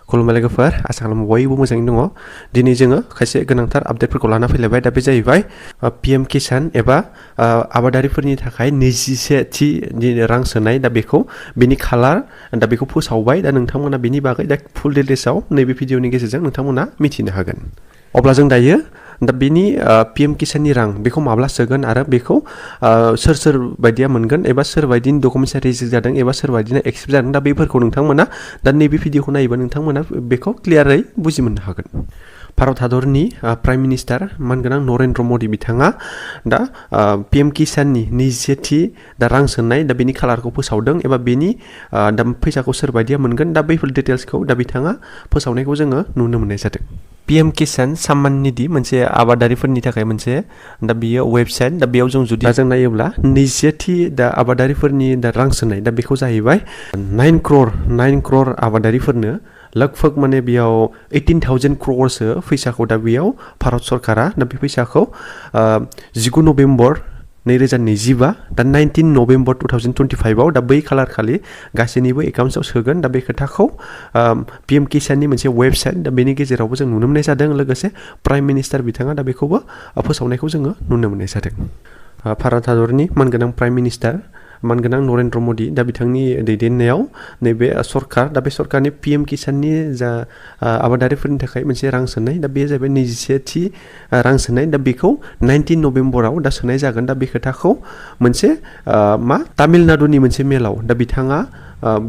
खुलुमबाय लोगोफोर आसा खालामो बयबो मोजाङैनो दङ दिनै जोङो खायसे गोनांथार आपडेटफोरखौ लाना फैलायबाय दा बे जाहैबाय पीएम किसान एबा आबादारिफोरनि थाखाय 21 थि रां सोनाय दा बेखौ बेनि खालार दा बेखौ फोसावबाय दा नोंथांमोना बेनि बागै दा फुल डिटेल्सआव नैबे भिडिअनि गेजेरजों नोंथांमोना मिथिनो हागोन अब्ला जों दायो दा बेनि पीएम किसाननि रां बेखौ माब्ला सोगोन आरो बेखौ सोर बायदिया मोनगोन एबा सोर बायदिनि डकुमेन्टसा रिजेक्ट जादों एबा सोर बायदिना एक्सेप्ट जादों दा बेफोरखौ नोंथांमोना दा नैबे भिडिअखौ नायोबा नोंथांमोना बेखौ क्लियारै बुजि मोननो हागोन भारत हादरनि प्राइम मिनिस्टार मानगोनां नरेन्द्र मदि बिथाङा दा पीएम किसाननि 21 थि दा रां सोनाय दा बेनि खालारखौ फोसावदों एबा बेनि दा फैसाखौ सोर बायदिया मोनगोन दा बैफोर डिटेल्सखौ दा बिथाङा फोसावनायखौ जोङो नुनो मोननाय जादों पीएम किसान सम्मान निधि मोनसे आबादारिफोरनि थाखाय मोनसे दा बियो वेबसाइट दा बेयाव जों जुदि जों नायोब्ला 21 थि दा आबादारिफोरनि दा रां सोनाय दा बेखौ जाहैबाय 9 करोड़ आबादारिफोरनो लगभग माने बेयाव 18,000 करोड़सो फैसाखौ दा बेयाव भारत सरकारा दा बे फैसाखौ 19 नभेम्बर 2025 दा 19 नभेम्बर 2025 आव दा बै खालार खालि गासैनिबो एकाउन्टआव सोगोन दा बे खोथाखौ पीएम किसाननि मोनसे वेबसाइट दा बेनि गेजेरावबो जों नुनो मोननाय जादों लोगोसे प्राइम मिनिस्टार बिथाङा दा बेखौबो फोसावनायखौ जोङो नुनो मोननाय जादों भारत हादरनि मानगोनां प्राइम मिनिस्टार मानगोनां नरेन्द्र मदि दा बिथांनि दैदेननायाव नैबे सरकार दा बे सरकारनि पीएम किसाननि जा आबादारिफोरनि थाखाय मोनसे रां सोनाय दा बे जाबाय 21 थि रां सोनाय दा बेखौ 19 नभेम्बराव दा सोनाय जागोन दा बे खोथाखौ मोनसे तामिलनाडुनि मोनसे मेलाव दा बिथाङा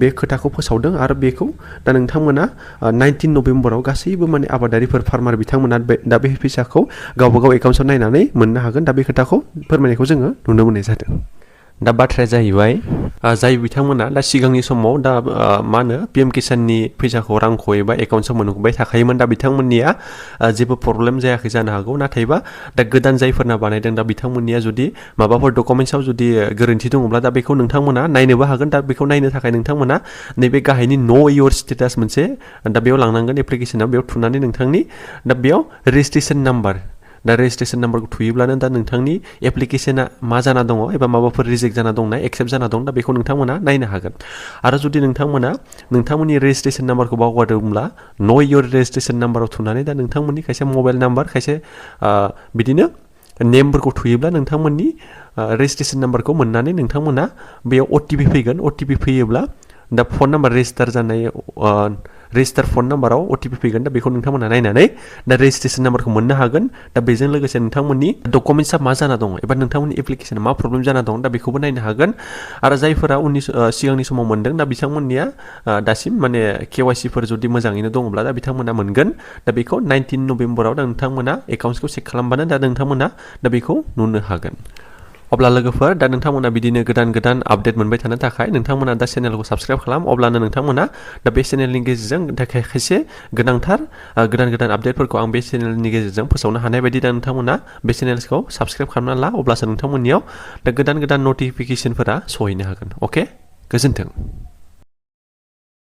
बे खोथाखौ फोसावदों आरो बेखौ दा नोंथांमोना 19 नभेम्बराव गासैबो माने आबादारिफोर फार्मार बिथांमोना दा बे फैसाखौ गावबा गाव एकाउन्टआव नायनानै मोननो हागोन दा बे खोथाखौ फोरमायनायखौ जोङो नुनो मोननाय जादों दा बाथ्राया जाहैबाय जाय बिथांमोना दा सिगांनि समाव दा मा होनो पीएम किसाननि फैसाखौ रांखौ एबा एकाउन्टआव मोनबाय थाखायोमोन दा बिथांमोननिया जेबो प्रब्लेम जायाखै जानो हागौ नाथायबा दा गोदान जायफोरना बानायदों दा बिथांमोननिया जुदि माबाफोर डकुमेन्टसआव जुदि गोरोन्थि दङब्ला दा बेखौ नोंथांमोना नायनोबो हागोन दा बेखौ नायनो थाखाय नोंथांमोना नैबे गाहायनि नो योर स्टेटास मोनसे दा बेयाव लांनांगोन एप्लिकेशनाव बेयाव थुनानै नोंथांनि दा बेयाव रेजिस्ट्रेशन नाम्बार दा रेजिस्ट्रेशन नाम्बारखौ थुयोब्लानो दा नोंथांनि एप्लिकेशना मा जाना दङ एबा माबाफोर रिजेक्ट जाना दंना एक्सेप्ट जाना दं दा बेखौ नोंथांमोना नायनो हागोन आरो जुदि नोंथांमोननि रेजिस्ट्रेशन नाम्बारखौ बावगारदोंब्ला नो योर रेजिस्ट्रेशन नाम्बाराव थुनानै दा नोंथांमोननि खायसे मबाइल नाम्बार खायसे बिदिनो नेमफोरखौ थुयोब्ला नोंथांमोननि रेजिस्ट्रेशन नाम्बारखौ मोननानै नोंथांमोना बेयाव ओटिपि फैगोन ओटिपि फैयोब्ला दा फन नाम्बार रेजिस्टार जानाय रेजिस्टार फन नाम्बाराव ओटिपि फैगोन दा बेखौ नोंथांमोना नायनानै दा रेजिस्ट्रेशन नाम्बारखौ मोननो हागोन दा बेजों लोगोसे नोंथांमोननि डकुमेन्टसा मा जाना दं एबा नोंथांमोननि एप्लिकेशना मा प्रब्लेम जाना दं दा बेखौबो नायनो हागोन आरो जायफोरा सिगांनि समाव मोनदों दा बिथांमोननिया दासिम माने केवाइसिफोर जुदि मोजाङैनो दङब्ला दा बिथांमोना मोनगोन दा बेखौ 19 नभेम्बराव दा नोंथांमोना एकाउन्टखौ चेक खालामबानो दा नोंथांमोना दा बेखौ नुनो हागोन अब्ला लोगोफोर दा नोंथांमोना बिदिनो गोदान आपडेट मोनबाय थानो थाखाय नोंथांमोना दा चेनेलखौ साबस्क्राइब खालाम अब्लानो नोंथांमोना दा बे चेनेलनि गेजेरजों दा खायसे गोनांथार गोदान आपडेटफोरखौ आं बे चेनेलनि गेजेरजों फोसावनो हानाय बायदि दा नोंथांमोना बे चेनेलखौ साबस्क्राइब खालामना ला अब्लासो नोंथांमोननियाव दा गोदान नटिफिकेशनफोरा सहैनो हागोन अके गोजोन्थों